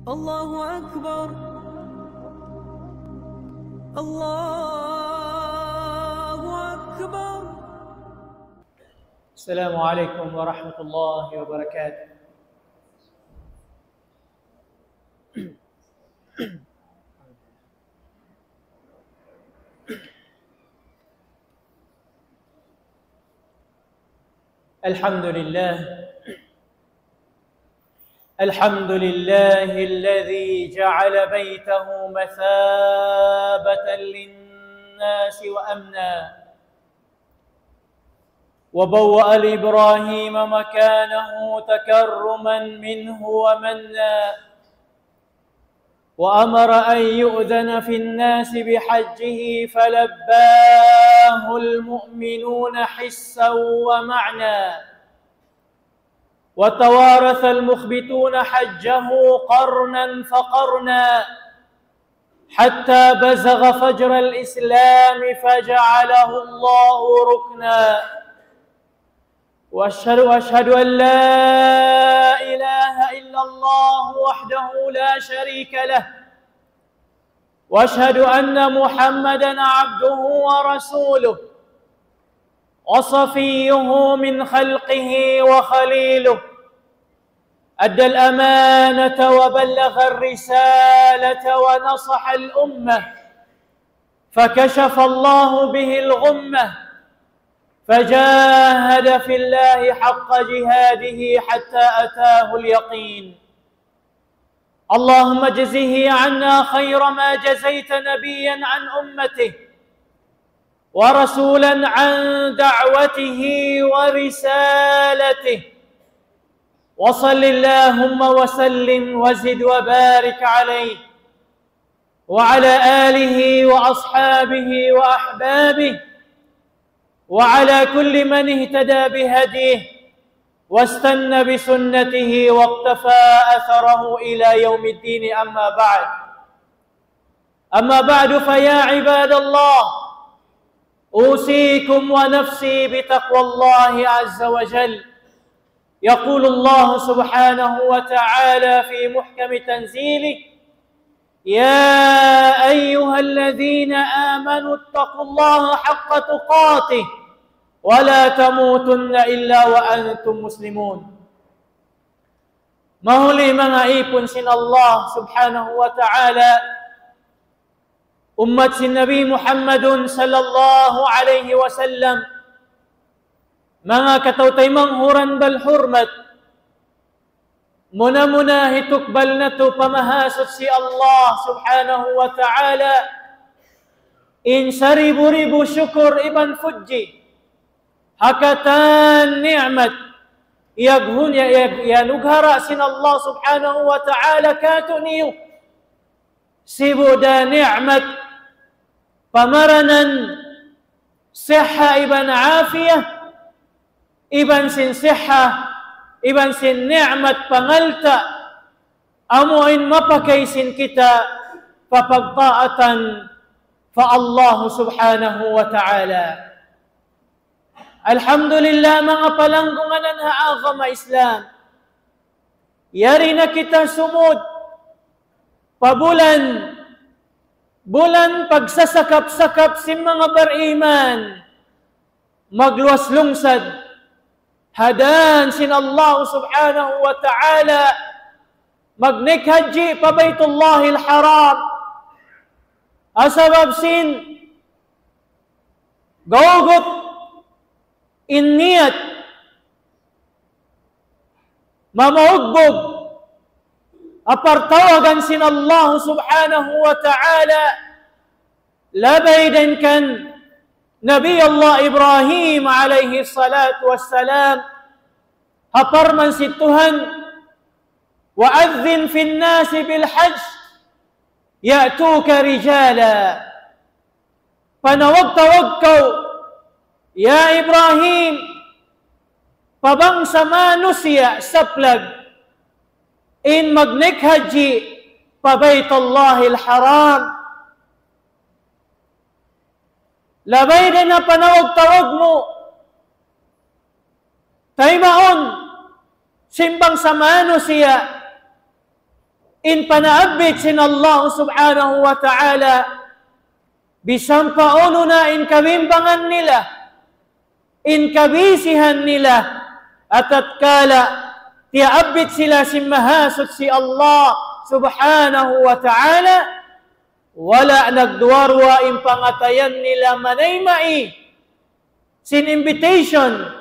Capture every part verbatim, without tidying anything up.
الله أكبر. الله أكبر. السلام عليكم ورحمة الله وبركاته. الحمد لله. الحمد لله الذي جعل بيته مثابة للناس وأمنا، وبوأ لإبراهيم مكانه تكرما منه ومنا، وأمر أن يؤذن في الناس بحجه فلباه المؤمنون حسا ومعنى، وتوارث المخبتون حجه قرنا فقرنا، حتى بزغ فجر الإسلام فجعله الله ركنا. وأشهد، وأشهد أن لا إله إلا الله وحده لا شريك له، وأشهد أن محمدا عبده ورسوله، وصفيه من خلقه وخليله، أدى الأمانة وبلغ الرسالة ونصح الأمة، فكشف الله به الغمة، فجاهد في الله حق جهاده حتى أتاه اليقين. اللهم اجزه عنا خير ما جزيت نبيا عن أمته، ورسولا عن دعوته ورسالته، وصل اللهم وسلم وزد وبارك عليه وعلى آله وأصحابه وأحبابه وعلى كل من اهتدى بهديه واستن بسنته واقتفى أثره إلى يوم الدين، أما بعد. أما بعد، فيا عباد الله، أوصيكم ونفسي بتقوى الله عز وجل. يقول الله سبحانه وتعالى في محكم تنزيله: يا أيها الذين آمنوا اتقوا الله حق تقاته ولا تموتن إلا وأنتم مسلمون. Mahuli manga ipun sin Allah subhanahu wa ta'ala, ummat sin Nabi Muhammadun sallallahu alayhi wasallam, manga kataw-taymanghuran bal hurmat, muna-muna hitukbal natu' pa Mahasuchi Allah subhanahu wa ta'ala in saribu-ribu sukur iban pudji ha katan ni'mat iyaghunya, iyag-, iyanughara' sin Allah subhanahu wa ta'ala kātu'niyu. Sibu' da ni'mat pamaranan siha iban afiya, iban sin siha, iban sin ni'mat pangalta', amu in mapakay sin kita pa pagtaatan pa Allah subhanahu wa ta'ala. Alhamdulillah, manga palanggungan ha agama Islam. Yari na kita sumud pa bulan, bulan pagsasakap-sakap sin manga bariman magluwas lungsad ha dān sin Allah subhanahu wa ta'ala, magnaik hajji pa Baytullahil Haram. Ha sabab sin gawgut in niyat, mamaugbug ha partawagan sin Allah subhanahu wa ta'ala, labay dayn kan Nabi Allah Ibrahim alayhi salatu wassalam, ha parman sin Tuhan, وأذن في الناس بالحج يأتوك رجالا. Panawag-tawag kaw, ya Ibrahim, pa bangsa manusiya' saplag in magnaik hajji pa Baytullahil Haram. Labay dayn ha panawag-tawag mu, taymaun sin bangsa manusiya', In panaabbit sin Allah subhanahu wa ta'ala, bisan pa unu na in kabimbangan nila, in kabisihan nila, atatkala tiyaabbit sila sin Mahasuchi Allah subhanahu wa ta'ala, wala' nagduwa-ruwa in pangatayan nila manayma' sin invitation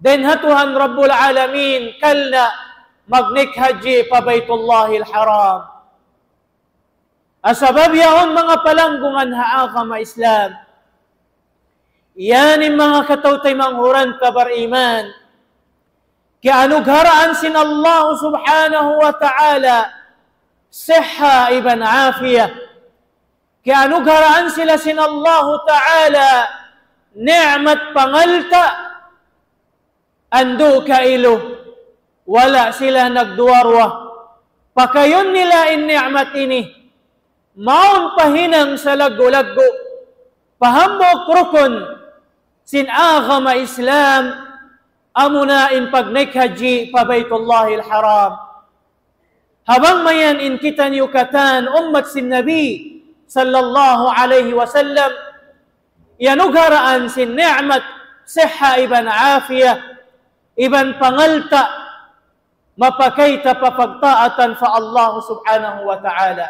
dayn ha Tuhan Rabbul Alamin, karna' magnaik hajji pa Baytullahil Haram. Sabab yaun, manga palanggungan ha agama Islam, yan in manga kataw-taymanghuran ta bariman, kiyaanugharaan sin Allah subhanahu wa ta'ala sihha iban afiya. Kiyaanugharaan sila sin Allah ta'ala ni'mat pangalta', andu' kailu, wala' sila nagduwa-ruwa pakayun nila in ni'mat ini, mawn pa hinang salaggu'-laggu', pa hambuuk rukun sin agama Islam, amuna in pagnaik hajji pa Baytullahil Haram. Ha bang mayan in kitaniyu katan ummat sin Nabi sallallahu alayhi wasallam, iyanugharaan sin ni'mat sihha iban afiya, iban pangalta', mapakay ta pa pagtaatan pa Allah subhanahu wa ta'ala.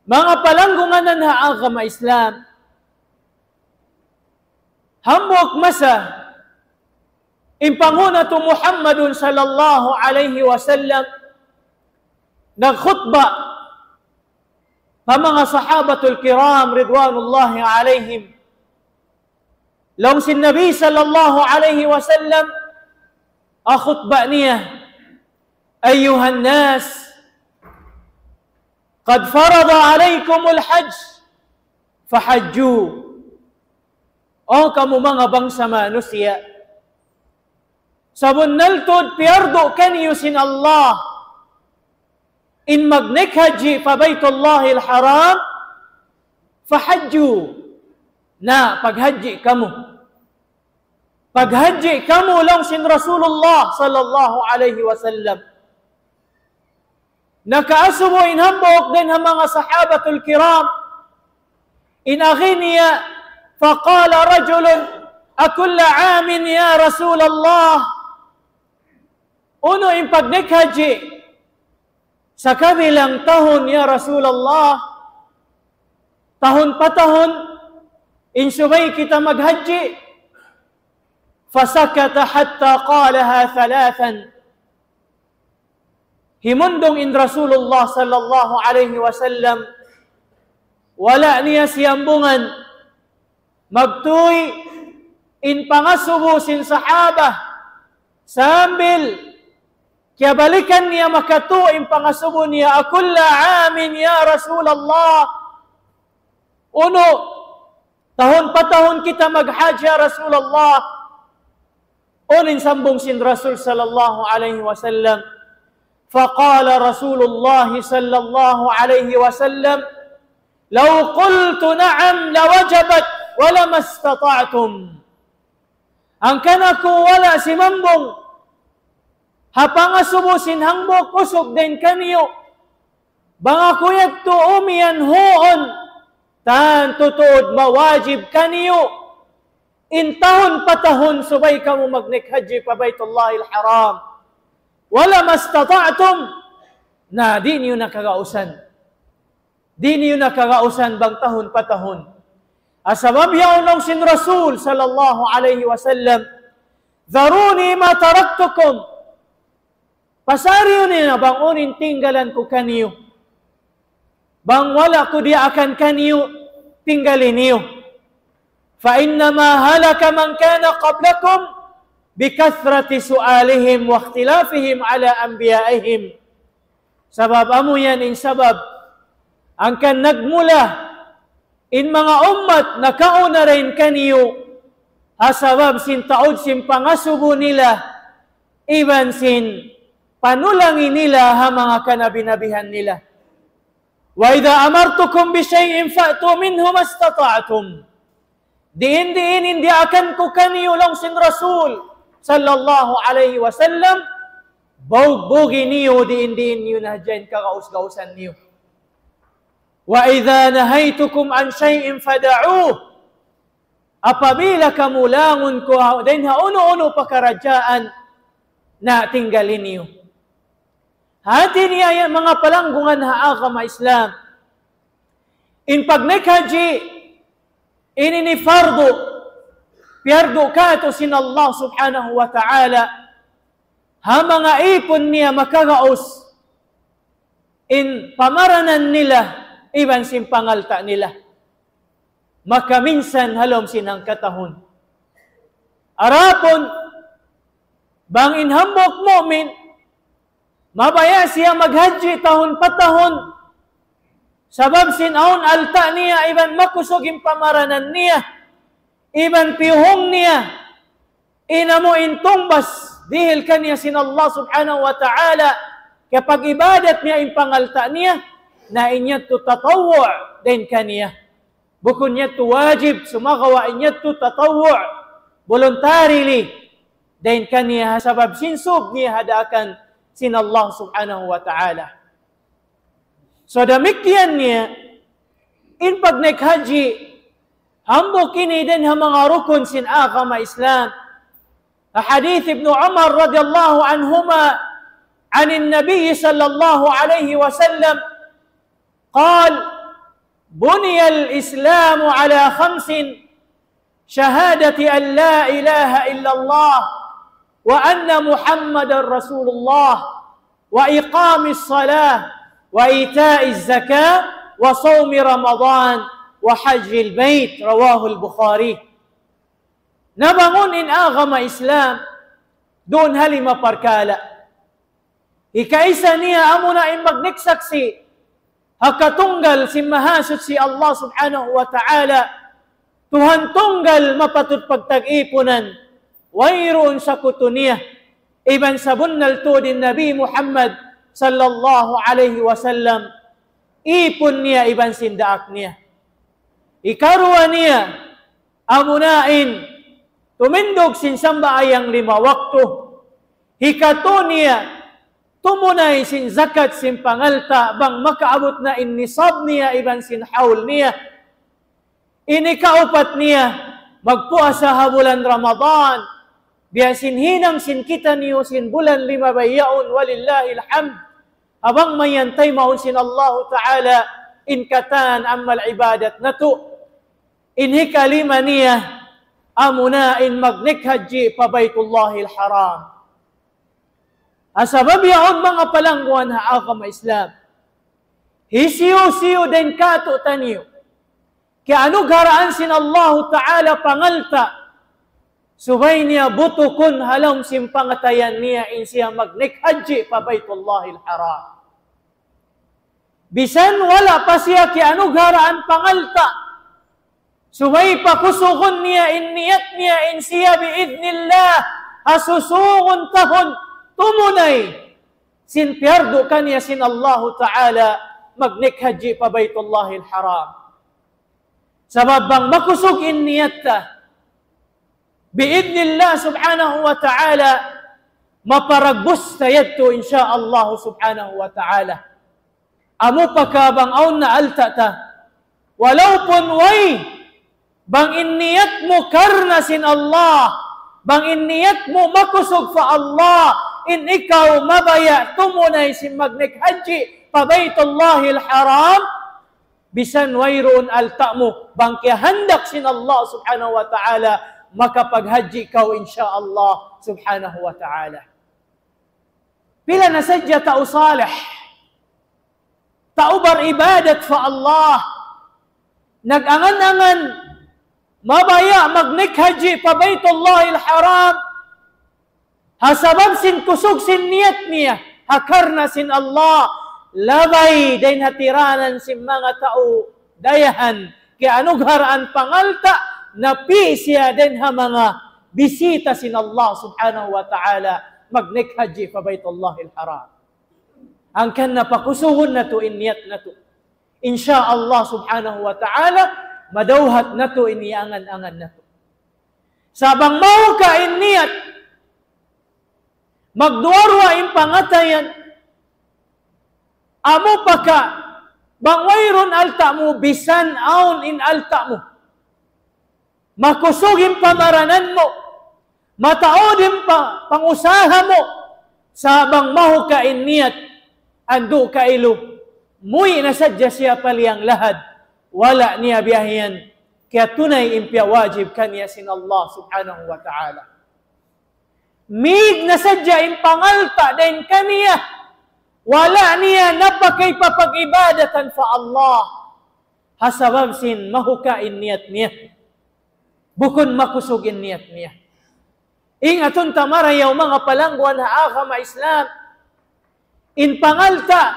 Manga palanggungan ha agama Islam, hambuuk masa, in panghu' natu' Muhammadun sallallahu alayhi wasallam nagkhutba pa manga sahabatul kiram ridwanullahi alayhim. Laung sin Nabi sallallahu alayhi wasallam, ha khutba niya, أيها الناس، قد فرض عليكم الحج فحجوا. O kamu manga bangsa manusiya', sabunnal tuud piyardu kaniyu sin Allah in magnaik hajji pa Baytullahil Haram, فحجوا. Na, paghajji kamu. Paghajji kamu, laung sin Rasulullah sallallahu alayhi wasallam. Nakaasubu in hambuuk dayn ha manga sahabatul kiram, in agi niya, فقال رجل: أكل عام يا رسول الله؟ Unu in pagnaik hajji sakabilang tahun, ya Rasulullah? Tahun pa tahun in subay kita maghajji? فسكت حتى قالها ثلاثا. Himundung in Rasulullah sallallahu alayhi wasallam, wala' niya siyambungan, magtuy in pangasubu sin sahaba, sambil kiyabalikan niya makatu in pangasubu niya, أكل عام يا رسول الله؟ Unu, tahun pa tahun kita maghajji, ya Rasulullah? Unu in sambung sin Rasul sallallahu alayhi wasallam? فقال رسول الله صلى الله عليه وسلم: لو قلت نعم لوجبت ولما استطعتم. Hangkan aku wala' simambung ha pangasubu sin hambuuk usug dayn kaniyu, bang aku yadtu umiyan huun, tantu tuud mawajib kaniyu in tahun pa tahun subay kamu magnaik hajji pa Baytullahil Haram. ولما استطعتم. Na, di' niyu na kagausan. Di' niyu na kagausan bang tahun pa tahun. Sabab yaun laung sin Rasul sallallahu alayhi wasallam, ذروني ما تركتكم. Pasariyu niyu na bang unu in tinggalan ku kaniyu. Bang wala' ku diyaakan kaniyu, tinggali niyu. فإنما هلك من كان قبلكم بكثرة سؤالهم واختلافهم على أنبيائهم. Sabab amu yan in sabab hangkan nagmula in manga ummat nakauna dayn kaniyu, ha sabab sin taud sin pangasubu nila, iban sin panulangi nila ha manga kanabi-nabihan nila. وإذا أمرتكم بشيء فأتوا منه ما استطعتم. Diin-diin in diyaakan ku kaniyu laung sin Rasul sallallahu alayhi wasallam, Bug-, bugi niyu diin-diin niyu na hadja in kagaus-gausan niyu. وإذا نهيتكم عن شيء فدعوه. Apabila kamu langun ku ha-, dayn ha unu-unu pakaradjaan, na tinggali niyu. Hati niya yan, manga palanggungan ha agama Islam. In pagnaik haji, ini ini fardu, piyardu katu' sin Allah Subhanahu wa Ta'ala, ha manga ipun niya makagaus, in pamaranan nila, iban sin pangalta' nila. Makaminsan ha lawm sin hangkatahun. Adapun, bang in hambuuk mu'min, mabaya' siya maghajji tahun pa tahun, sabab sin awn alta' niya, iban makusug in pamaranan niya, iban piyuhung niya, in amu in tungbas dihil kaniya sin Allah Subhanahu wa Ta'ala, kiyapag-ibadat niya in pangalta' niya, na in yadtu tatawwu' dayn kaniya. Bukun yadtu wajib, sumagawa' in yadtu tatawwu', voluntarily, dayn kaniya ha sabab sin sūb niya ha daakan sin Allah Subhanahu wa Ta'ala. So, damikkiyan niya, in pagnaik haji, hambuuk ini dayn ha manga rukun sin agama Islam. Ha hadith Ibnu Umar radiyallahu anhuma, عن النبي صلى الله عليه وسلم قال: بني الإسلام على خمس، شهادة أن لا إله إلا الله وأن محمدا رسول الله وإقام الصلاة وإيتاء الزكاة وصوم رمضان وحج البيت. رواه البخاري. Nabangun in agama Islam duun ha lima parkala'. Hikaisa niya amuna in magnaik saksi' ha katunggal sin Mahasuchi Allah Subhanahu wa Ta'ala, Tuhan tunggal mapatut pagtag-ipunan, wayruun sakutu niya, iban sabunnal tuud in Nabi Muhammad sallallahu alayhi wasallam, ipun niya iban sin daak niya. Hikaruwa niya, amuna in tumindug sin sambahayang lima waktu. Hikatu niya, tumunay sin zakat sin pangalta' bang makaabut na in nisab niya iban sin hawl niya. Ini kaupat niya, magpuasa ha bulan Ramadan. Biya' sin hinang sin kitaniyu sin bulan limabay yaun, walillahil hamd. Bang mayan taymaun sin Allahu Ta'ala in katan amal ibadat natu'. In hikalima niya, amuna in magnaik haji pa Baytullahil Haram. Ha sabab yaun manga palangguan ha agama Islam. Hisiyu-siyu dayn kātu'niyu kiyanugharaan sin Allahu Ta'ala pangalta', subay niya butukun ha lawm sin pangatayan niya in siya magnaik haji pa Baytullahil Haram. Bisan wala' pa siya kiyanugharaan pangalta', subay pakusugun niya in niyat niya in siya bi'idhnillah, ha susungun tahun tumunay sin piyardu kaniya sin Allahu Ta'ala magnaik haji pa Baytullahil Haram. Sabab bang makusug in niyat ta, bi'idhnillah subhanahu wa ta'ala, maparagbus ta yadtu insya Allah subhanahu wa ta'ala. Amu pa ka bang awn na alta' ta. Walaupun way, bang in niyat mu karna' sin Allah, bang in niyat mu makusug pa Allah, in ikaw mabaya' tumunay sin magnaik haji pa Baytullahil Haram, bisan wayruun alta' mu, bang kiyahandak sin Allah subhanahu wa ta'ala, makapaghaji kaw insya Allah subhanahu wa ta'ala. Pila na sadja tau salih, tau baribadat pa Allah, nag-angan-angan, mabaya' magnaik haji pa Baytullahil Haram, ha sabab sin kusug sin niyat niya, ha karna' sin Allah, labay dayn ha tiranan sin manga tau dayahan, kiyanugharaan pangalta', napi' siya dayn ha manga bisita sin Allah subhanahu wa ta'ala, magnaik haji pa Baytullahil Haram. Hangkan na pakusugun natu' in niyat natu'. Insya Allah subhanahu wa ta'ala, madawhat natu' in iyangan-angan natu'. Sa' bang mau ka in niyat, Magduwa-ruwa in pangatayan, amu pa ka, bang wayruun alta' mu, bisan awn in alta' mu. Makusug in pamaranan mu, mataud in pa-, pangusaha mu, sa' bang mahuka' in niyat, andu' kailu, muwi' na sadja siya pa liyang lahad, wala' niya biya' yan kiyatunay in piyawajib kaniya sin Allah subhanahu wa ta'ala. Mīg na sadja in pangalta' dayn kaniya, wala' niya napakay pa pag-ibadatan pa Allah. Ha sabab sin mahuka' in niyat niya. Bukun makusug in niyat niya. Ingatun ta marayaw manga palangguan ha agama Islam. In pangalta',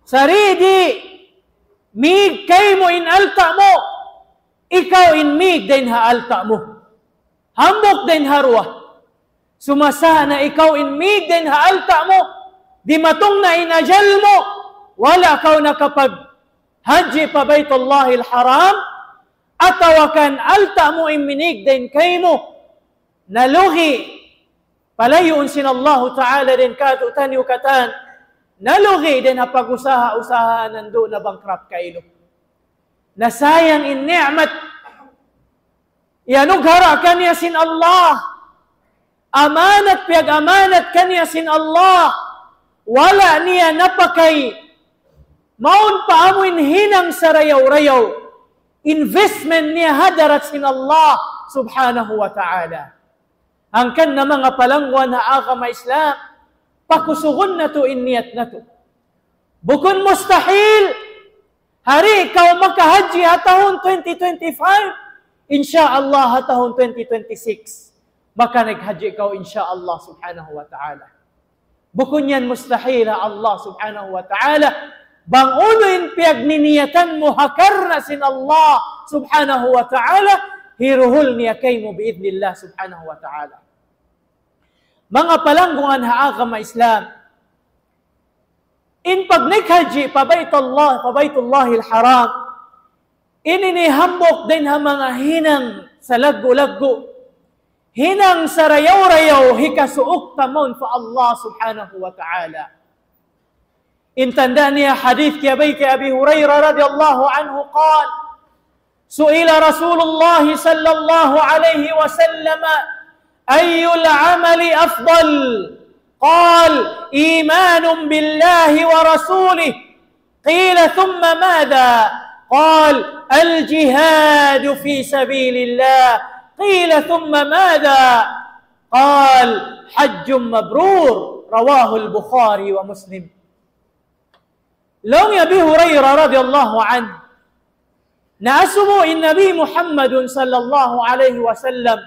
sari di', mīg kaymu in alta' mu, ikaw in mīg dayn ha alta' mu. Hambuuk dayn ha duwa. Sumasa na ikaw in mīg dayn ha alta' mu, dimatung na in ajal mu, wala' kaw nakapaghajji pa Baytullahil Haram, atawa kan alta' mu in minīg dayn kaymu, nalugi, palayuun sin Allahu Ta'ala dayn kātu'niyu katan, nalugi dayn ha pag-usaha-usaha nandu' na bankrupt kailu. Nasayang in ni'mat iyanughara' kaniya sin Allah, amanat piyag-amanat kaniya sin Allah, wala' niya napakay, mawn pa amu in hinang sarayaw-rayaw, investment niya ha hadarat sin Allah subhanahu wa ta'ala. Hangkan na manga palangguan ha agama Islam, pakusugun natu' in niyat natu'. Bukun mustahil, hari kaw makahajji ha tahun twenty twenty-five, insya Allah ha tahun twenty twenty-six, makanaghajji kaw insya Allah subhanahu wa ta'ala. Bukun yan mustahil ha Allah subhanahu wa ta'ala. Bang unu in piyagniyatan mu ha karna' sin Allah subhanahu wa ta'ala, hiruhul niya kaymu bi'idhnillah subhanahu wa ta'ala. Manga palangguan ha agama Islam, in pagnaghajji pa Baytullah, pa Baytullahil Haram, ini in hambuuk dayn ha manga hinang salaggu'-laggu', hinang sarayaw-rayaw hikasuuk ta mawn pa Allah subhanahu wa ta'ala. In tanda' niya hadith kiyabayt kan Abi Hurairah radiyallahu anhu قال: سئل رسول الله صلى الله عليه وسلم: أي العمل أفضل؟ قال: إيمان بالله ورسوله. قيل: ثم ماذا؟ قال: الجهاد في سبيل الله. قيل: ثم ماذا؟ قال: حج مبرور. رواه البخاري ومسلم. Laung hi Abi Hurairah radiyallahu anhu, naasubu in Nabi Muhammadun sallallahu alayhi wasallam,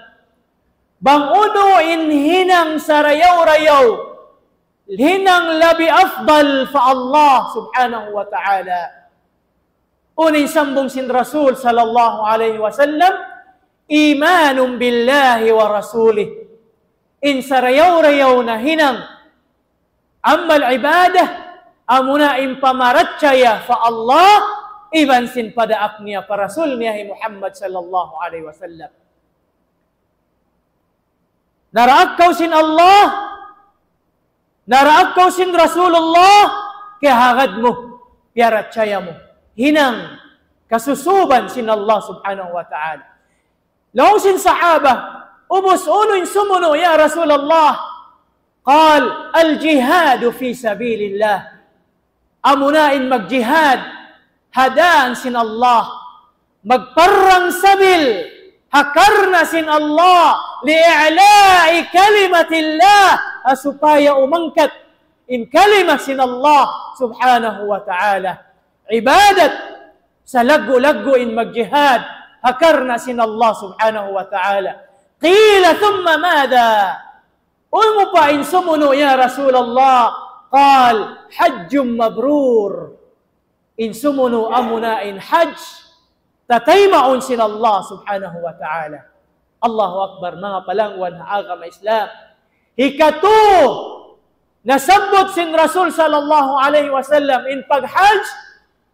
bang unu in hinang sarayaw-rayaw, hinang labi afdal pa Allah subhanahu wa ta'ala. Unu in sambung sin Rasul sallallahu alayhi wasallam, إيمان بالله ورسوله. In sarayaw-rayaw na hinang amal ibadah, amuna in pamarachaya pa Allah, iban sin padaak niya pa Rasul niya hi Muhammad sallallahu alayhi wasallam. Naraak kaw sin Allah, naraak kaw sin Rasulullah, kiyahagad mu, piyarachaya mu, hinang kasusuban sin Allah subhanahu wa ta'ala. Laung sin sahaba, ubus unu in sumunu' ya Rasulullah? قال: الجهاد في سبيل الله. Amuna in magjihad ha dān sin Allah, magparrang sabil ha karna' sin Allah, لإعلاء كلمة الله, ha supaya umangkat in kalima sin Allah subhanahu wa ta'ala. Ibadat, salaggu'-laggu' in magjihad ha karna' sin Allah subhanahu wa ta'ala. قيل: ثم ماذا؟ Unu pa in sumunu' ya Rasulullah? قال: حج مبرور. In sumunu' amuna in hajj tataymaun sin Allah subhanahu wa ta'ala. Allahu Akbar, manga palangguan ha agama Islam. Hikatu, nasabbut sin Rasul sallallahu alayhi wasallam in paghajj,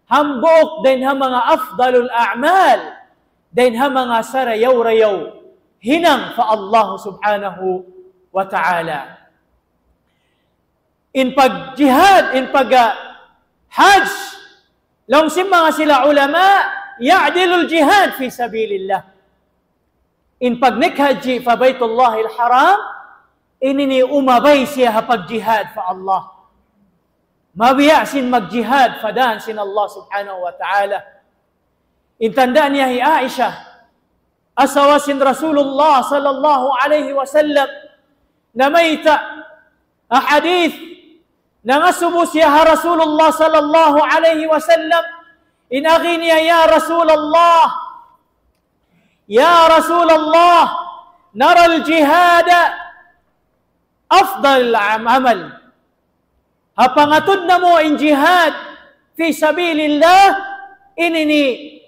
hambuuk dayn ha manga afdalul a'mal, dayn ha manga sarayaw-rayaw hinang pa Allah subhanahu wa ta'ala. In pag-jihad, in pag-, ah, hajj, laung sin manga sila ulama, يعدل الجهاد في سبيل الله. In pagnaik hajji pa Baytullahil Haram, ini ini umabay siya ha pagjihad pa Allah. Mabiya' sin magjihad pa dan sin Allah subhanahu wa ta'ala. In tanda' niya hi Aisha, asawa sin Rasulullah sallallahu alayhi wasallam, namayta' ha hadith, nangasubu siya ha Rasulullah sallallahu alayhi wasallam, in agi niya, "Ya Rasulullah, ya Rasulullah, نرى الجهاد أفضل العمل." Ha pangatud namu' in jihad fi sabilillah, ini ini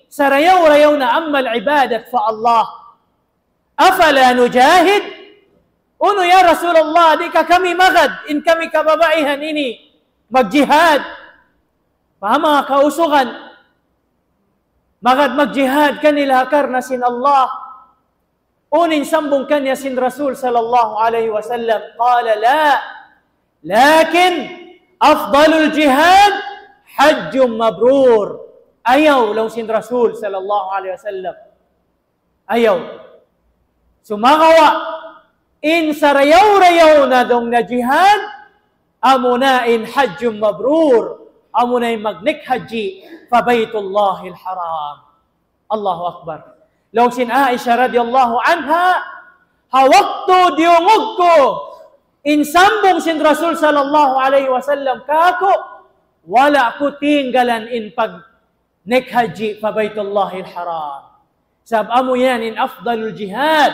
sarayaw-rayaw na amal ibadat pa Allah. أفلا نجاهد؟ Unu ya Rasulullah, di' ka kami magad, in kami kababaihan ini, magjihad? Pa manga kausugan, magad magjihad kanila ha karna' sin Allah. Unu in sambung kaniya sin Rasul sallallahu alayhi wasallam, قال: لا، لكن أفضل الجهاد حج مبرور. Ayaw, laung sin Rasul sallallahu alayhi wasallam. Ayaw. Sumagawa', in sarayaw-rayaw na duun na jihad, amuna in hajjun mabrur, amuna in magnaik hajji pa Baytullahil Haram. Allahu Akbar. Laung sin Aisha radiyallahu anha, ha waktu diyungug ku in sambung sin Rasul sallallahu alayhi wasallam kāku', wala' ku tinggalan in pagnaik hajji pa Baytullahil Haram. Sabab amu yan in afdalul jihad.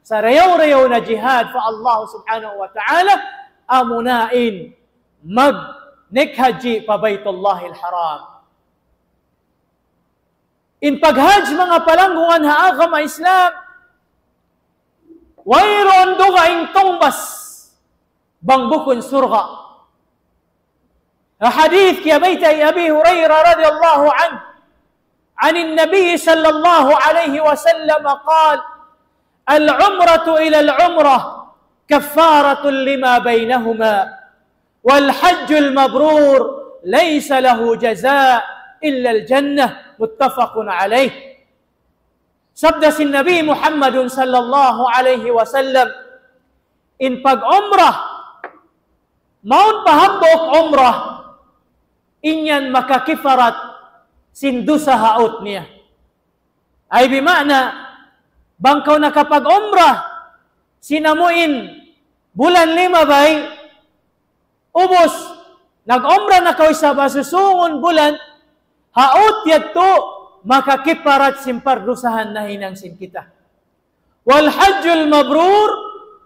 Sarayaw-rayaw na jihad pa Allah subhanahu wa ta'ala, amuna in magnaik hajji pa Baytullahil Haram. In paghajj, manga palanggungan ha agama Islam, wayruun dugaing tungbas bang bukun surga'. Ha hadith kiyabayta' hi Abi Hurairah radiyallahu anhu, عن النبي صلى الله عليه وسلم قال: العمرة إلى العمرة كفارة لما بينهما، والحج المبرور ليس له جزاء إلا الجنة. متفق عليه. Sabda sin Nabi Muhammadun sallallahu alayhi wasallam, in pag-umrah, mawn pa hambuuk umrah, in yan makakiparat sin dusa ha ut niya. Ay bima'na, bang kaw nakapag-umrah sin amu in bulan limabay, ubus, nag-umrah na kaw isab ha susungun bulan, ha ut yadtu, makakiparat sin pardusahan nahinang sin kita. والحج المبرور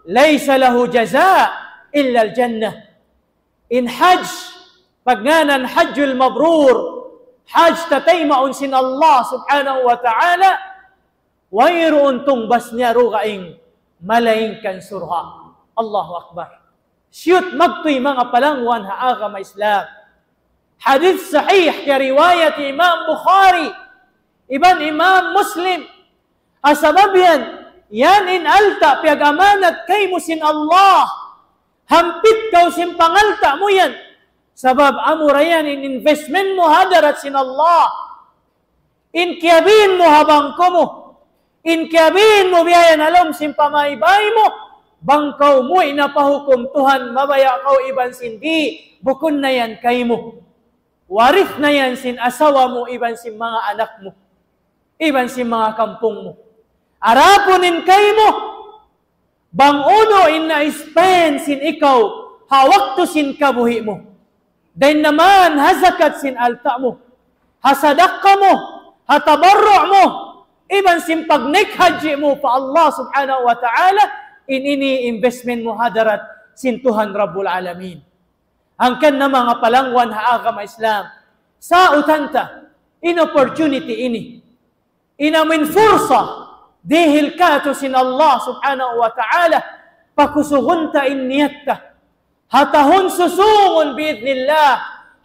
ليس له جزاء إلا الجنة. In hajj, pagngānan hajjul mabrur, hajj tataymaun sin Allah subhanahu wa ta'ala, wayruun tungbas niya dugaing malaingkan surga'. Allahu Akbar. Siyut magtuy, manga palanggungan ha agama Islam. Hadith sahih, kiyariwayat Imam Bukhari iban Imam Muslim. Ha sabab yan, yan in alta' piyag-amanat kaymu sin Allah. Hampit kaw sin pangalta' mu yan. Sabab amura yan in investment mu ha hadarat sin Allah. In kiyabin mu ha bangko mu, in kiyabin mu biya' yan ha lawm sin pamaybay mu, bang kaw muwi' na pa hukum Tuhan, mabaya' kaw iban sin di', bukun na yan kaymu. Waris na yan sin asawa mu iban sin manga anak mu, iban sin manga kampung mu. Adapun in kaymu, bang unu in na-spend sin ikaw ha waktu sin kabuhi' mu. Dayn naman ha zakat sin alta' mu, ha sadaqah mu, ha tabarru' mu, iban sin pagnaik hajji mu pa Allah subhanahu wa ta'ala, in ini investment mu ha hadarat sin Tuhan Rabbul Alamin. Hangkan na, manga palanggungan ha agama Islam, sautan ta in opportunity ini. In amu in fursa dihil kātu' sin Allah subhanahu wa ta'ala, pakusugun ta in niyat ta. Ha tahun susungun bi'idhnillah,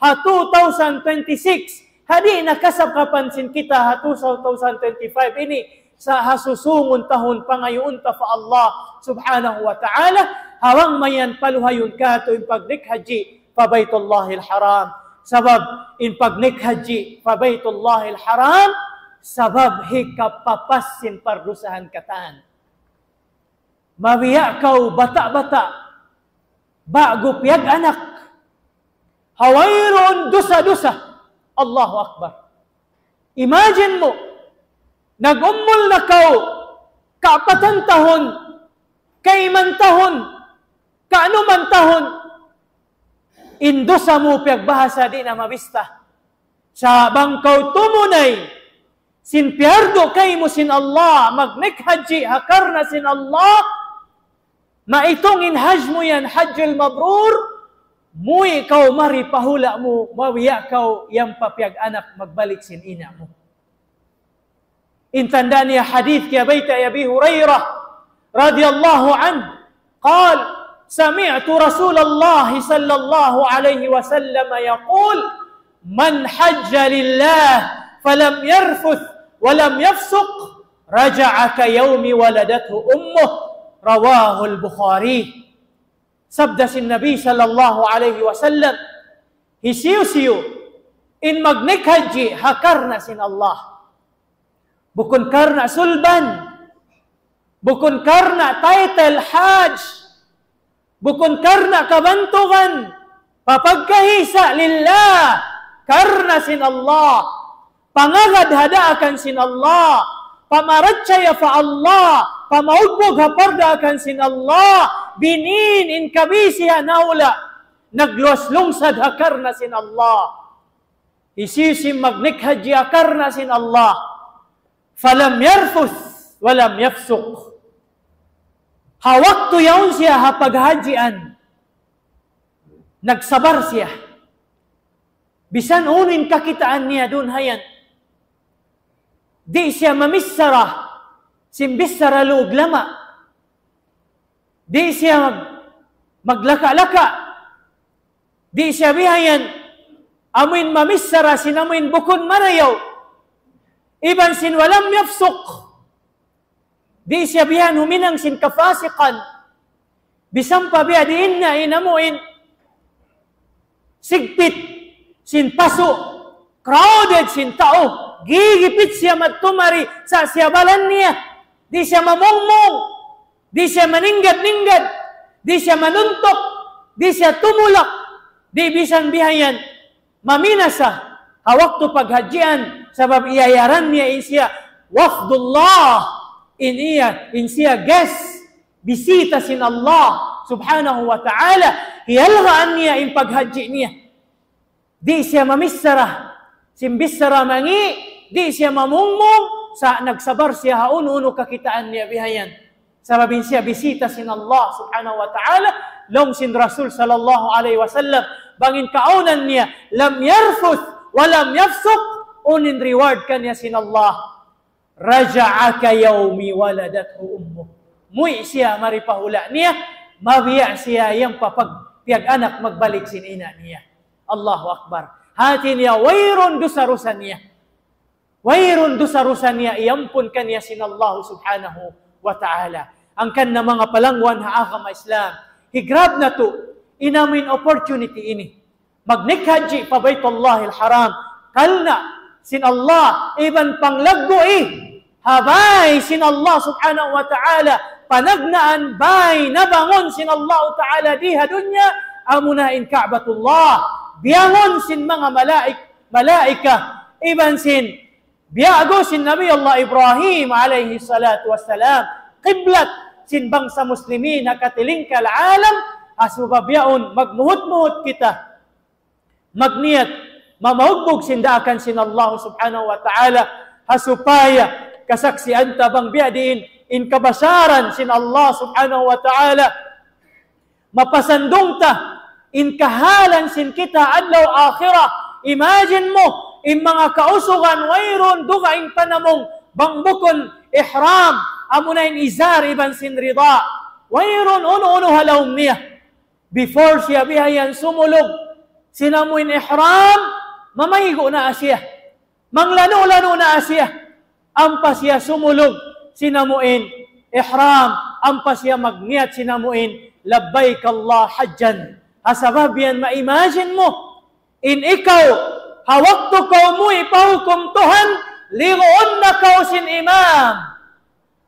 ha two thousand twenty-six, ha di' na kasap kapan sin kita ha two thousand twenty-five ini, sa' ha susungun tahun pangayuun ta pa Allah subhanahu wa ta'ala, Hawang mayan paluhayun katu' in pagnaik haji pa Baytullahil Haram. Sabab in pagnaik haji pa Baytullahil Haram, sabab hikapapas sin pardusahan katan. Mabiya' kaw bata'-bata', ba'gu piyag-anak, ha wayruun dusa-dusa. Allahu Akbar. Imagine mu, nag-umul na kaw, kaapatan tahun, kaiman tahun, kaanuman tahun, in dusa mu piyagbahasa di' na mabista. Sa' bang kaw tumunay sin piyardu kaymu sin Allah, magnaik haji ha karna' sin Allah, maitung in hajj mu yan, hajjul mabrur, muwi' kaw mari pa hula' mu, mabiya' kaw yan pa piyag-anak magbalik sin ina' mu. In tanda' niya hadith kiyabayta' hi Abi Hurairah radiyallahu anhu, قال: سمعت رسول الله صلى الله عليه وسلم يقول: من حج لله فلم يرفث ولم يفسق رجع كيوم ولدته أمه. رواه البخاري. Sabda sin Nabi sallallahu alayhi wasallam, hisiyu-siyu in magnaik haji ha karna' sin Allah, bukun karna' sulban, bukun karna' title hajj, bukun karna' kabantugan, papagkahi sa lillah, karna' sin Allah, pangagad ha daakan sin Allah, pamarachaya pa Allah, pamaugbug ha pardaakan sin Allah, binin in kabisihan ha hula', nagluwas lungsad ha karna' sin Allah. Hisiyu-siyu in magnaik haji ha karna' sin Allah, فلم يرفث ولم يفسق. Ha waktu yaun siya ha paghajian, nagsabar siya. Bisan unu in kakitaan niya duun hayan. Di' siya mamichara sin bichara luug lama'. Di' siya mag-, maglaka-laka. Di' siya bihayan amuin mamichara sin amuin bukun marayaw. Iban sin ولم يفسق. Di' siya bihayan huminang sin kafasikan. Bisan pa biya' diin na in amuin sigpit sin pasu', crowded sin tau, gigipit siya madtu mari, sa' siya balan niya. Di' siya mamungmung, di' siya maninggad-ninggad, di' siya manuntuk, di' siya tumulak, di' bisan bihayan maminasa ha waktu paghajian, sabab iyayaran niya in siya wafdullah, in iya, in siya guest, bisita sin Allah subhanahu wa ta'ala, hiyalgaan niya in paghaji niya. Di' siya mamichara sin bichara mangi', di' siya mamungmung, sa' nagsabar siya ha unu-unu kakitaan niya bihayan. Sabab in siya bisita sin Allah subhanahu wa ta'ala, laung sin Rasul sallallahu alayhi wasallam, bang in kaawnan niya, لم يرفث ولم يفسق, unu in reward kaniya sin Allah. رجع كيوم ولدته أمه. Muwi' siya mari pa hula' niya, mabiya' siya yan pa pag-, piyag-anak magbalik sin ina' niya. Allahu Akbar. Hati niya, wayruun dusa-rusa niya. Wayruun dusa-rusa niya, iyampun kaniya sin Allah subhanahu wa ta'ala. Hangkan na manga palangwan ha agama Islam, hi-grab natu' in amuin opportunity ini. Magnaik haji pa Baytullahil Haram, karna' sin Allah, iban panglaggu'i ha bāy sin Allah subhanahu wa ta'ala, panagnaan bāy nabangun sin Allah ta'ala di ha dunya, amuna in Ka'batullah, biyangun sin manga malaik-, malaika, iban sin biya'gu sin Nabi Allah Ibrahim alayhi salatu wassalam, qiblat sin bangsa muslimin ha katilingkal alam, ha sabab yaun magmuhut-muhut kita, magniyat, mamaugbug sin daakan sin Allah subhanahu wa ta'ala, ha supaya kasaksian ta bang biya' diin in kabasaran sin Allah subhanahu wa ta'ala, mapasandung ta in kahalan sin kita adlaw akhirat. Imagine mu, in manga kausugan wayruun dugaing panamung, bang bukun ihram, amuna in izar iban sin rida. Wayruun unu-unu ha lawm niya. Before siya bihayan sumulug sin amuin ihram, mamaygu' na siya. Manglanu'-lanu' na siya. Ampa siya sumulug sin amuin ihram, ampa siya magniyat sin amuin لبيك الله حجا. Ha sabab yan, ma-imagine mu, in ikaw, ha waktu kaw umuwi pa hukum Tuhan, liguun na kaw sin imam.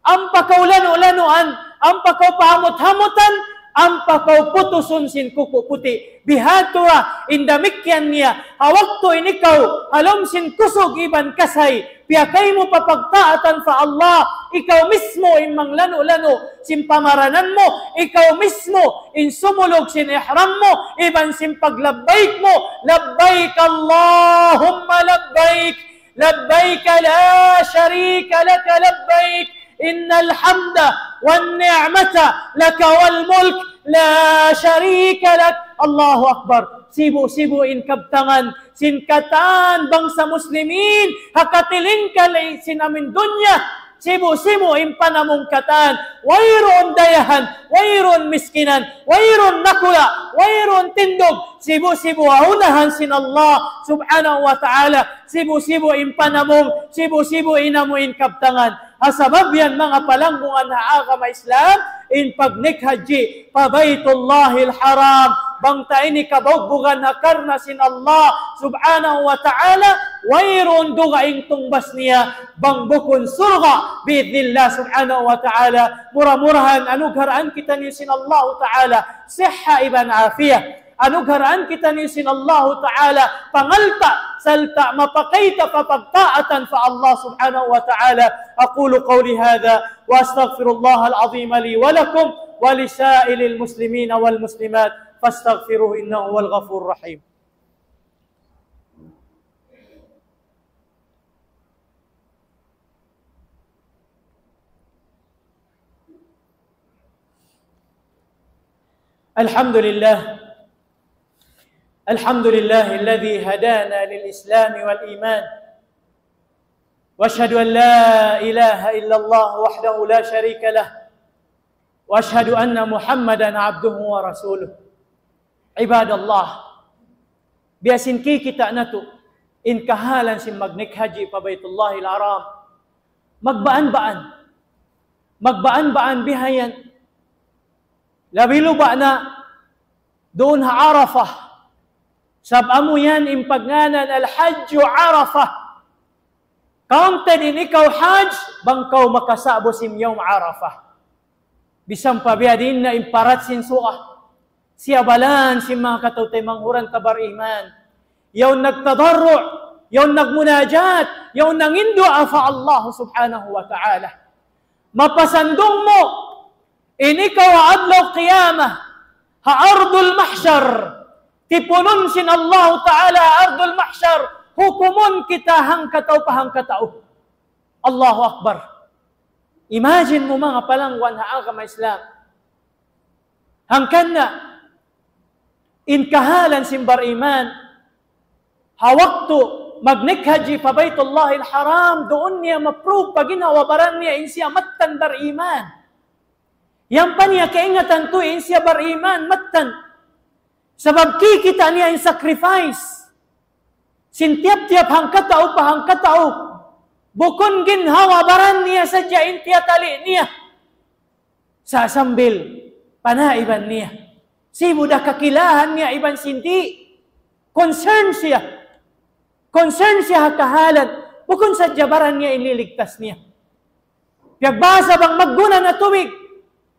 Ampa kaw lanu-lanuan, ampa kaw pahamut-hamutan, ampa kaw putusun sin kuku' puti'. Bihadtu ra, in damikkiyan niya, ha waktu in ikaw, ha lawm sin kusug iban kasay, piyakay mu pa pagtaatan pa Allah, ikaw mismu in manglanu-lanu sin pamaranan mu, ikaw mismu in sumulug sin ihram mu, iban sin paglabbaik mu, لبيك اللهم لبيك، لبيك لا شريك لك لبيك، إن الحمد والنعمة لك والملك لا شريك لك. Allahu Akbar. Sibu'-sibu' in kabtangan sin katan bangsa muslimin, ha katilingkal sin amuin dunya. Sibu'-sibu' in panamung katan. Wayruun dayahan, wayruun miskinan, wayruun nakula', wayruun tindug. Sibu'-sibu' ha unahan sin Allah subhanahu wa ta'ala. Sibu'-sibu' in panamung, sibu'-sibu' in amuin kabtangan. Ha sabab yan, manga palanggungan ha agama Islam, in pagnaik haji pa Baytullahil Haram, bang ta ini kabugbugan ha karna' sin Allah subhanahu wa ta'ala, wayruun dugaing tungbas niya, bang bukun surga', bi'idhnillah subhanahu wa ta'ala. Mura-murahan, anugharaan kitaniyu sin Allah ta'ala, siha iban afiya. Anugharaan kitaniyu sin Allahu Ta'ala pangalta', sarta' mapakay ta pa pagtaatan pa Allah Subhanahu wa Ta'ala. أقول قولي هذا وأستغفر الله العظيم لي ولكم ولسائر المسلمين والمسلمات فاستغفروه إنه هو الغفور الرحيم. الحمد لله. الحمد لله الذي هدانا للإسلام والإيمان. وأشهد أن لا إله إلا الله وحده لا شريك له. وأشهد أن محمدا عبده ورسوله. عباد الله. Biya' sin kikita' natu', in kahalan sin magnaik haji pa Baytullahil Haram. Magbaan-baan. Magbaan-baan bihayan. Labi luba na duun ha Arafah. Sabab amu yan in pagngānan Al-Hajju Arafah. Counted in ikaw hajj, bang kaw makasa'bu sin Yawm Arafah. Bisan pa biya' diin na in parat sin suwa. Siyabalan sin manga kataw-taymanghuran ta bariman. Yaun nagtadarru', yaun nagmunajat, yaun nanginduwaa pa Allah Subhanahu wa Ta'ala. Mapasandung mu, in ikaw ha adlaw qiyamah, ha ardul mahshar, tipunun sin Allah Ta'ala ha ardul mahshar, hukumun kita hangkatau pa hangkatau. Allahu Akbar. Imagine mu manga palangguan ha agama Islam. Hangkan na, in kahalan sin bariman, ha waktu magnaik haji pa Baytullahil Haram, duun niya ma-prove pa ginhawa-baran niya in siya mattan bariman. Yan pa niya kaingatan tuud in siya bariman, mattan. Sabab kikita' niya in sacrifice sin tiyap-tiyap hangkatau pa hangkatau. Bukun ginhawa-baran niya sadja in tiyatali' niya. Sa' sambil panaiban niya. Sibu' da kakilahan niya iban sin di'. Concern siya. Concern siya ha kahalan. Bukun sadja baran niya in liligtas niya. Piyagbahasa bang magguna na tubig.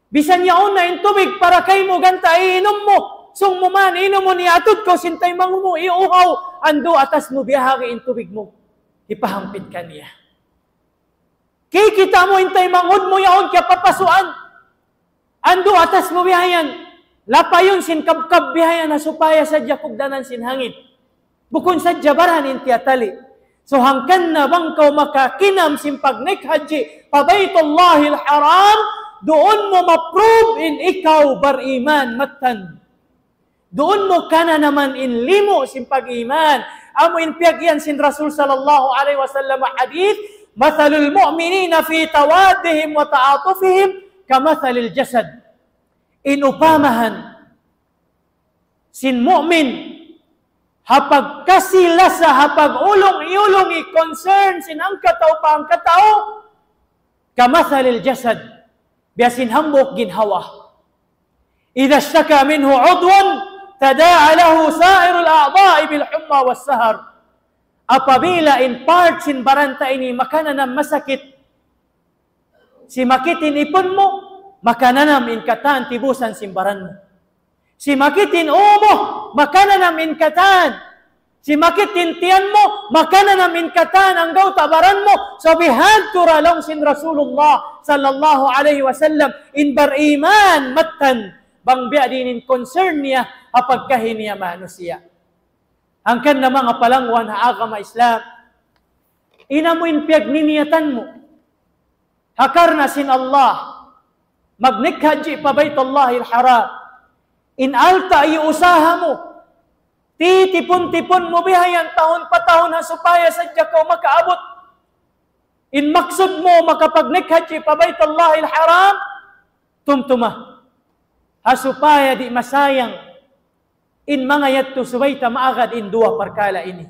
Bisan yaun na in tubig para kaymu ganta' iinum mu. Sung mu man inumun, iyatud kaw sin taymanghud mu, iyuhaw. Andu' atas mu biyahagi in tubig mu. Hipahampit kaniya. Kikita' mu in taymanghud mu yaun kiyapapasuan. Andu' atas mu bihayan. Lapayun sin kabkab bihayan ha supaya sadja kugdanan sin hangin. Bukun sadja baran in tiyatali'. So hangkan na bang kaw makakinam sin pagnaik haji pa Baytullahil Haram, duun mu ma-prove in ikaw bariman mattan. Duun mu kananaman in limu sin pag-iman. Amu in piyag-iyan sin Rasul sallallahu alayhi wasallam hadith, مثل المؤمنين في توادهم وتعاطفهم كمثل الجسد. In upamahan sin mu'min ha pagkasi-lasa, ha pag-ulung-iyulung, i-concern sin hangkatau pa hangkatau, كمثل الجسد, biya' sin hambuuk ginhawa. إذا اشتكى منه عضو تداعى له سائر الأعضاء بالحمى والسهر. Apabila in part sin baran ta ini makananam masakit, simakit in ipun mu, makananam in katan tibusan sin baran mu. Simakit in ū mu, makananam in katan. Simakit in tiyan mu, makananam in katan anggawta' baran mu. So bihadtu ra laung sin Rasulullah sallallahu alayhi wasallam, in bariman mattan, bang biya' diin in concern niya ha pagkahi niya manusiya'. Hangkan na manga palangwan ha agama Islam, in amu in piyagniyatan mu ha karna' sin Allah, magnikhadji pa Baytullahil Haram. In alta' iyusaha mu, titipun-tipun mu bihayan tahun pa tahun ha supaya sadja kaw makaabut. In maksud mu makapagnikhadji pa Baytullahil Haram, tumtuma. Ha supaya di' masayang in manga yadtu subay ta maagad in duwa parkala' ini.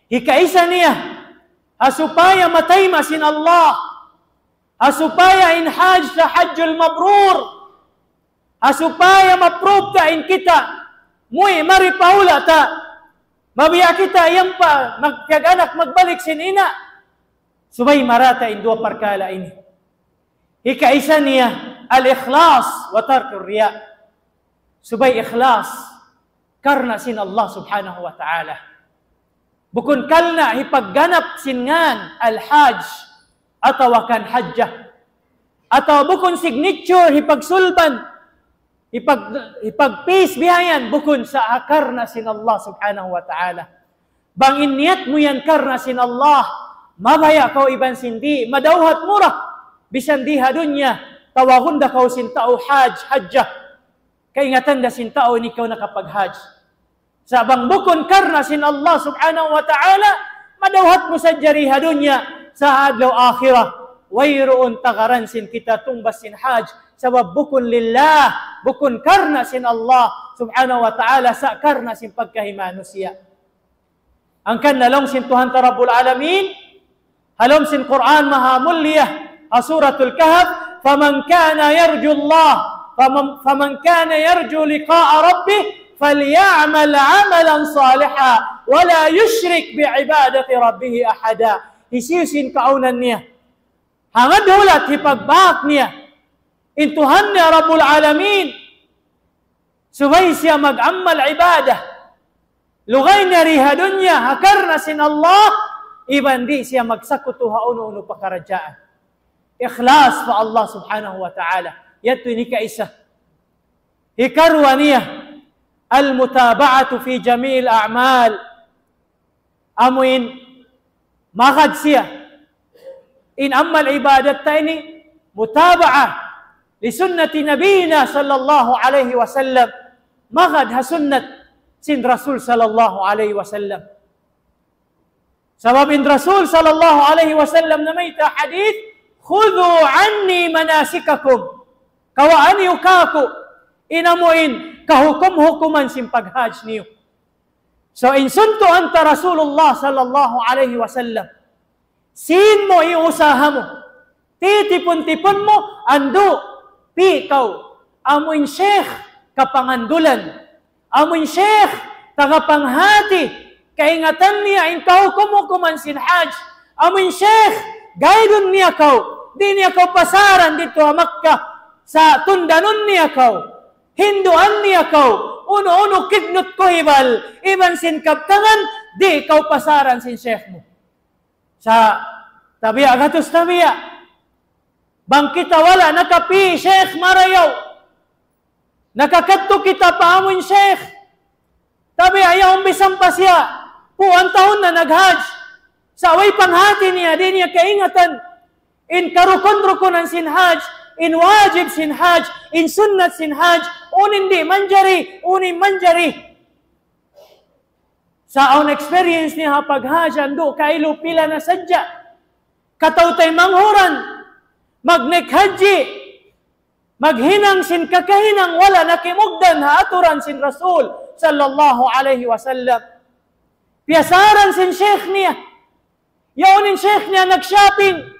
Hikaisa niya, ha supaya matayma' sin Allah, ha supaya in hajj ta hajjul mabrur, ha supaya ma-prove ta in kita, muwi' mari pa hula' ta, mabiya' kita yan pa, mag-, piyag-anak magbalik sin ina', subay marata' in duwa parkala' ini. Hikaisa niya, الإخلاص وترك الرياء. Subay ikhlas karna' sin Allah subhanahu wa ta'ala. Bukun karna' hipagganap sin ngan al-hajj atawa kan hajjah. Atawa bukun signature hipagsulban, hipag-, hipag-paste bihayan, bukun sa' karna' sin Allah subhanahu wa ta'ala. Bang in niyat mu yan karna' sin Allah, mabaya' kaw iban sin di', madawhat mu ra, bisan di ha dunya, tawagun da kaw sin tau hajj, hajjah. Kaingatan da sin tau in ikaw nakapag-hajj. Sa' bang bukun karna' sin Allah subhanahu wa ta'ala, madawhat mu sadja di ha dunya, sa' adlaw akhirat, wayruun tagaran sin kita tungbas sin hajj, sabab bukun lillah, bukun karna' sin Allah subhanahu wa ta'ala, sa' karna' sin pagkahi manusiya'. Hangkan na laung sin Tuhan ta Rabbul Alamin, ha lawm sin Qur'an maha mulia, ha Suratul Kahf, فمن كان يرجو الله، فمن، فمن كان يرجو لقاء ربه فليعمل عملا صالحا ولا يشرك بعبادة ربه أحدا. Hisiyu-siyu in kaawnan niya, hangkan hulat hipagbak niya in Tuhan niya Rabbul Alamin, subay siya mag-amal ibadah, lugay niya di ha dunya, ha karna' sin Allah, iban di' siya magsakutu ha unu-unu pakaradjaan. Ikhlas pa Allah subhanahu wa ta'ala. Yadtu in hikaisa. Hikaruwa niya, المتابعة في جميع الأعمال. Amuin magad siya in amal ibadat ta ini, mutaba'a li sunnati nabiyina sallallahu alayhi wasallam, magad ha sunnat sin Rasul sallallahu alayhi wasallam. Sabab in Rasul sallallahu alayhi wasallam namayta' hadith, خذوا عني مناسككم. Kawaa niyu kāku' in amuin kahukum-hukuman sin pag-hajj niyu. So, in suntuan ta Rasulullah sallallahu alayhi wasallam, sin mu iyusaha mu, titipun-tipun mu, andu', pī' kaw, amuin sheikh kapangandulan, amuin sheikh tagapanghāti, kaingatan niya in kahukum-hukuman sin hajj, amuin sheikh, gaidun niya kaw, di' niya kaw pasaran didtu ha Makkah, sa' tundanun niya kaw, hinduan niya kaw, unu-unu kidnut kuhibal, iban sin kabtangan, di' kaw pasaran sin sheikh mu. Sa' tabiya' gatus tabiya'. Bang kita wala' nakapī' sheikh marayaw, nakakadtu kita pa amuin sheikh, tabiya' yaun bisan pa siya puan tahun na nag-hajj, sa' way panghāti niya, di' niya kaingatan in karukun-rukunan sin hajj, in wajib sin hajj, in sunnat sin hajj, unu in di' manjari, unu in manjari. Sa' awn experience niya ha pag-hajj, andu' kailu, pila na sadja kataw-taymanghuran magnikhadji, maghinang sin kakahinang wala' nakimugdan ha aturan sin Rasul sallallahu alayhi wasallam. Piyasaran sin sheikh niya. Yaun in sheikh niya nag-shopping,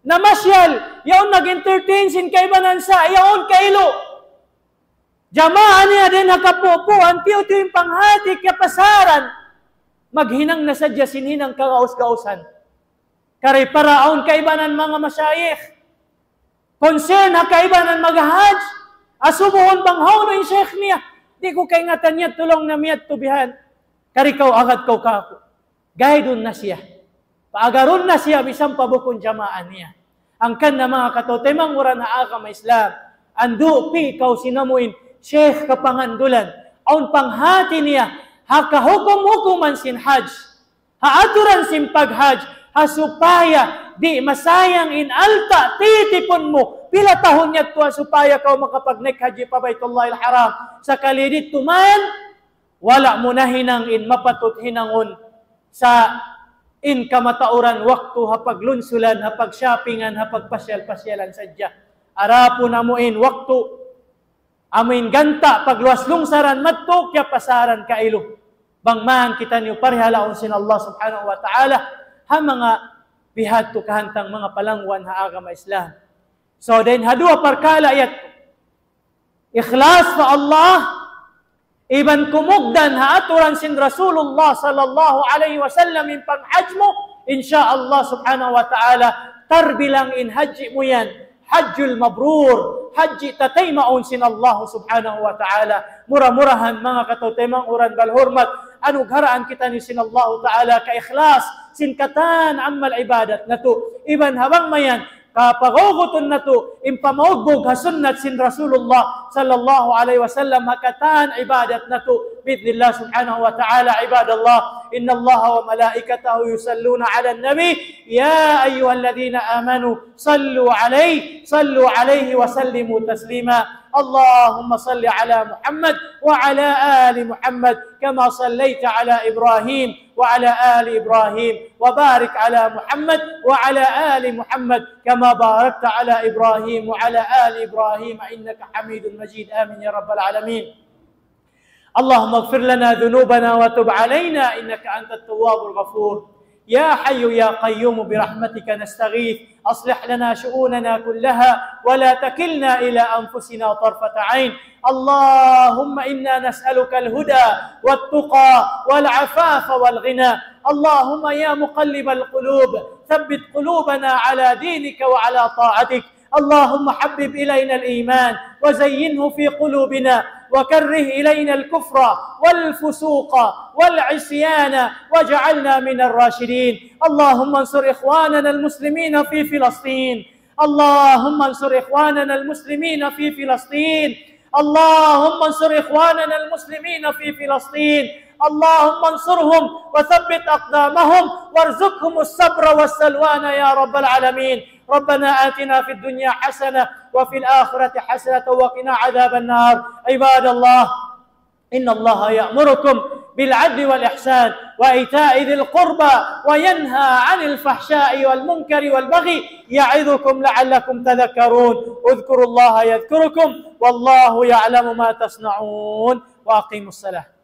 namasyal, yaun nag-entertain sin kaibanan sa', yaun kailu. Jamaa niya dayn ha kapupuan, tiyu'-tiyu' in panghati kiyapasaran. Maghinang na sadja sin hinang kagaus-gausan. Kari para awn kaibanan manga mashayikh. Concern ha kaibanan maghahaj. Asubuhun bang hawnu in shaykh niya. Di' ku kaingatan niya, tulung na miyadtu bihan. Kari kaw, agad kaw kāku'. Guide-un na siya. Paagarun na siya, bisan pa bukun jamaa niya. Hangkan na, manga kataw-taymanghuran ha agama Islam. Andu' pī kaw sin amuin shaykh kapangandulan. Awn panghati niya, ha kahukum-hukuman sin haj. Ha aturan sin paghaj, ha supaya di' masayang in alta' titipun mu. Pila tahun yadtu ha supaya kaw makapagnaik haji pa Baitullahil Haram. Sakali didtu mayan, wala' mu nahinang in mapatut hinangun sa in kamatauran waktu ha paglunsulan, ha pagshoppingan, ha pagpasyal-pasyalan sadja. Adapun amuin waktu, amuin ganta' pagluwas lungsaran madtu, kiyapasaran kailu. Bang man kitaniyu parihalaun sin Allah Subhanahu wa Ta'ala, ha manga bihadtu kahantang manga palangguan ha agama Islam. So, dayn ha duwa parkala' yadtu. Ikhlas pa Allah, iban kumugdan ha aturan sin Rasulullah sallallahu alayhi wasallam in panghaj mu, insya Allah Subhanahu wa Ta'ala, tarbilang in haji mu yan, hajjul mabrur, haji tataymaun sin Allah Subhanahu wa Ta'ala. Mura-murahan, manga kataw-taymanghuran bal hurmat, anugharaan kitaniyu sin Allah Ta'ala kaikhlas sin katan amal ibadat natu'. Iban ha bang mayan, kapagugutun natu' in pamaugbug ha sunnat sin Rasulullah sallallahu alayhi wasallam ha katan ibadat natu'. بإذن الله سبحانه وتعالى. عباد الله، إن الله وملائكته يصلون على النبي، يا أيها الذين آمنوا صلوا عليه، صلوا عليه وسلموا تسليما. اللهم صل على محمد وعلى آل محمد كما صليت على إبراهيم وعلى آل إبراهيم، وبارك على محمد وعلى آل محمد كما باركت على إبراهيم وعلى آل إبراهيم إنك حميد مجيد. آمين يا رب العالمين. اللهم اغفر لنا ذنوبنا وتب علينا إنك أنت التواب الغفور. يا حي يا قيوم برحمتك نستغيث، أصلح لنا شؤوننا كلها ولا تكلنا إلى أنفسنا طرفة عين. اللهم إنا نسألك الهدى والتقى والعفاف والغنى. اللهم يا مقلب القلوب، ثبت قلوبنا على دينك وعلى طاعتك. اللهم حبب إلينا الإيمان وزينه في قلوبنا وكره إلينا الكفر والفسوق والعصيان واجعلنا من الراشدين. اللهم انصر إخواننا المسلمين في فلسطين. اللهم انصر إخواننا المسلمين في فلسطين. اللهم انصر إخواننا المسلمين في فلسطين. اللهم انصرهم وثبت أقدامهم وارزقهم الصبر والسلوان يا رب العالمين. ربنا آتنا في الدنيا حسنة وفي الآخرة حسنة وقنا عذاب النار. عباد الله، إن الله يأمركم بالعدل والإحسان وإيتاء ذي القربى وينهى عن الفحشاء والمنكر والبغي يعظكم لعلكم تذكرون. اذكروا الله يذكركم والله يعلم ما تصنعون. وأقيموا الصلاة.